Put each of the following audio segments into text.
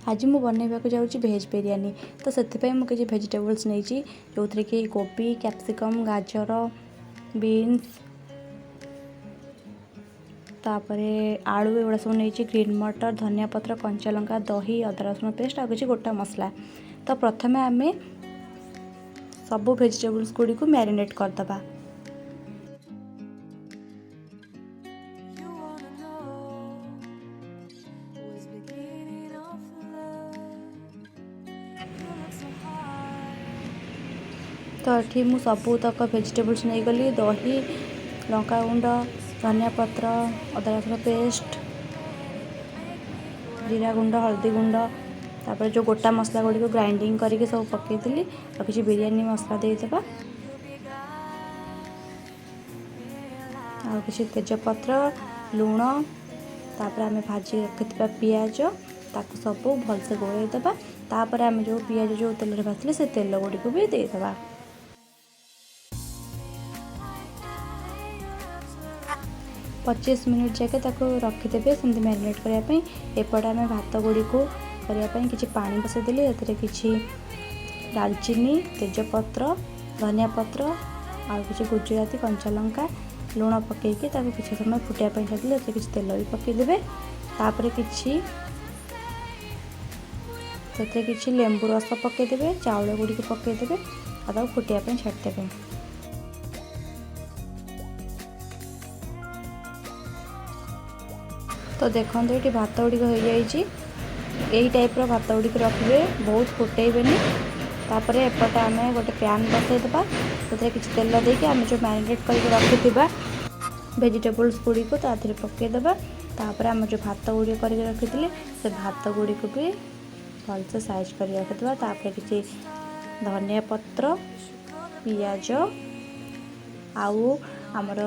ଆଜି ମୁଁ ବନେଇବାକୁ ଯାଉଛି ଭେଜ୍ ବିରିୟାନୀ। ତ ସେଥିପାଇଁ ମୁଁ କିଛି ଭେଜିଟେବୁଲ୍ସ ନେଇଛି, ଯେଉଁଥିରେ କି କୋବି, କ୍ୟାପ୍ସିକମ୍, ଗାଜର, ବିନ୍ସ, ତାପରେ ଆଳୁ, ଏଗୁଡ଼ା ସବୁ ନେଇଛି। ଗ୍ରୀନ୍ ମଟର, ଧନିଆ ପତ୍ର, କଞ୍ଚା ଲଙ୍କା, ଦହି, ଅଦା ରସୁଣ ପେଷ୍ଟ ଆଉ କିଛି ଗୋଟା ମସଲା। ତ ପ୍ରଥମେ ଆମେ ସବୁ ଭେଜିଟେବୁଲ୍ସ ଗୁଡ଼ିକୁ ମ୍ୟାରିନେଟ୍ କରିଦେବା। You wanna know was beginning of love. You look so high. ତ ଏଠି ମୁଁ ସବୁତକ ଭେଜିଟେବୁଲ୍ସ ନେଇଗଲି, ଦହି, ଲଙ୍କାଗୁଣ୍ଡ, ଧନିଆ ପତ୍ର, ଅଦା ରସୁଣ ପେଷ୍ଟ, ଜିରା ଗୁଣ୍ଡ, ହଳଦୀ ଗୁଣ୍ଡ, ତାପରେ ଯେଉଁ ଗୋଟା ମସଲା ଗୁଡ଼ିକୁ ଗ୍ରାଇଣ୍ଡିଙ୍ଗ କରିକି ସବୁ ପକାଇଥିଲି ଆଉ କିଛି ବିରିୟାନୀ ମସଲା ଦେଇଦେବା ଆଉ କିଛି ତେଜପତ୍ର, ଲୁଣ। ତାପରେ ଆମେ ଭାଜି ରଖିଥିବା ପିଆଜ, ତାକୁ ସବୁ ଭଲସେ ଗୋଳେଇ ଦେବା। ତାପରେ ଆମେ ଯେଉଁ ପିଆଜ ଯେଉଁ ତେଲରେ ଭାଜିଥିଲେ, ସେ ତେଲ ଗୁଡ଼ିକୁ ବି ଦେଇଦେବା। 25 ମିନିଟ୍ ଯାକେ ତାକୁ ରଖିଦେବେ ସେମିତି ମ୍ୟାରିନେଟ୍ କରିବା ପାଇଁ। ଏପଟେ ଆମେ ଭାତ ଗୁଡ଼ିକୁ କରିବା ପାଇଁ କିଛି ପାଣି ବସାଇଦେଲି। ଏଥିରେ କିଛି ଡାଲଚିନି, ତେଜପତ୍ର, ଧନିଆ ପତ୍ର ଆଉ କିଛି ଗୁଜୁରାତି, କଞ୍ଚା ଲଙ୍କା, ଲୁଣ ପକାଇକି ତାକୁ କିଛି ସମୟ ଫୁଟିବା ପାଇଁ ଛାଡ଼ିଦେଲି। ଏଥିରେ କିଛି ତେଲ ବି ପକାଇଦେବେ। ତାପରେ ସେଥିରେ କିଛି ଲେମ୍ବୁ ରସ ପକାଇଦେବେ, ଚାଉଳ ଗୁଡ଼ିକୁ ପକାଇଦେବେ ଆଉ ତାକୁ ଫୁଟିବା ପାଇଁ ଛାଡ଼ିଦେବେ। ତ ଦେଖନ୍ତୁ, ଏଠି ଭାତ ଗୁଡ଼ିକ ହୋଇଯାଇଛି। ଏଇ ଟାଇପ୍ର ଭାତ ଗୁଡ଼ିକ ରଖିବେ, ବହୁତ ଫୁଟେଇବେନି। ତାପରେ ଏପଟେ ଆମେ ଗୋଟେ ପ୍ୟାନ୍ ବସାଇଦେବା। ସେଥିରେ କିଛି ତେଲ ଦେଇକି ଆମେ ଯେଉଁ ମ୍ୟାରିନେଟ୍ କରିକି ରଖିଥିବା ଭେଜିଟେବୁଲ୍ସ ଗୁଡ଼ିକୁ ତା ଦେହରେ ପକାଇଦେବା। ତାପରେ ଆମେ ଯେଉଁ ଭାତ ଗୁଡ଼ିକ କରିକି ରଖିଥିଲେ, ସେ ଭାତ ଗୁଡ଼ିକୁ ବି ଭଲସେ ସାଇଜ୍ କରି ରଖିଦେବା। ତାପରେ କିଛି ଧନିଆ ପତ୍ର, ପିଆଜ ଆଉ ଆମର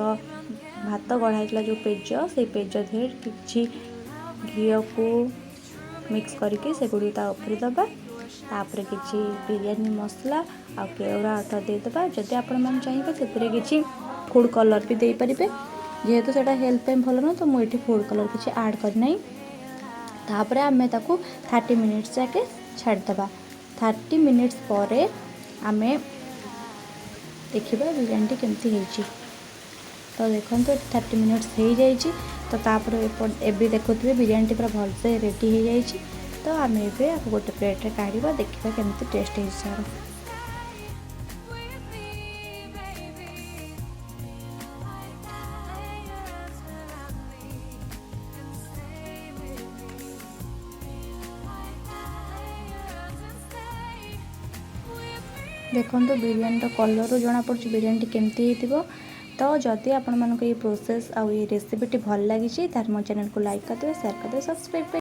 ଭାତ ଗଢ଼ା ହେଇଥିଲା ଯେଉଁ ପେଜ, ସେଇ ପେଜ ଦେହରେ କିଛି ଘିଅକୁ ମିକ୍ସ କରିକି ସେଗୁଡ଼ିକୁ ତା ଉପରେ ଦେବା। ତାପରେ କିଛି ବିରିୟାନୀ ମସଲା ଆଉ କେଉରା ଅଟା ଦେଇଦେବା। ଯଦି ଆପଣମାନେ ଚାହିଁବେ, ସେଥିରେ କିଛି ଫୁଡ଼୍ କଲର୍ ବି ଦେଇପାରିବେ। ଯେହେତୁ ସେଇଟା ହେଲ୍ଥ ପାଇଁ ଭଲ ନୁହଁ, ତ ମୁଁ ଏଠି ଫୁଡ଼୍ କଲର୍ କିଛି ଆଡ଼୍ କରିନାହିଁ। ତାପରେ ଆମେ ତାକୁ 30 ମିନିଟ୍ସ ଯାକେ ଛାଡ଼ିଦେବା। 30 ମିନିଟ୍ସ ପରେ ଆମେ ଦେଖିବା ବିରିୟାନୀଟି କେମିତି ହେଇଛି। ତ ଦେଖନ୍ତୁ, ଏଠି 30 ମିନିଟ୍ସ ହେଇଯାଇଛି। ତ ତାପରେ ଏବେ ଦେଖୁଥିବେ, ବିରିୟାନୀଟି ପୁରା ଭଲସେ ରେଡ଼ି ହେଇଯାଇଛି। ତ ଆମେ ଏବେ ଆକୁ ଗୋଟେ ପ୍ଲେଟ୍ରେ କାଢ଼ିବା, ଦେଖିବା କେମିତି ଟେଷ୍ଟ ହେଇଛି ତା'ର। With me, baby. Lay your arms around me and stay with me. Lay your arms and stay with me. ଦେଖନ୍ତୁ, ବିରିୟାନୀର କଲର୍ରୁ ଜଣାପଡ଼ୁଛି ବିରିୟାନୀଟି କେମିତି ହେଇଥିବ। ତ ଯଦି ଆପଣମାନଙ୍କୁ ଏଇ ପ୍ରୋସେସ୍ ଆଉ ଏଇ ରେସିପିଟି ଭଲ ଲାଗିଛି, ତାହେଲେ ମୋ ଚ୍ୟାନେଲକୁ ଲାଇକ୍ କରିଦେବେ, ସେୟାର କରିଦେବେ, ସବସ୍କ୍ରାଇବ୍ କରିବେ।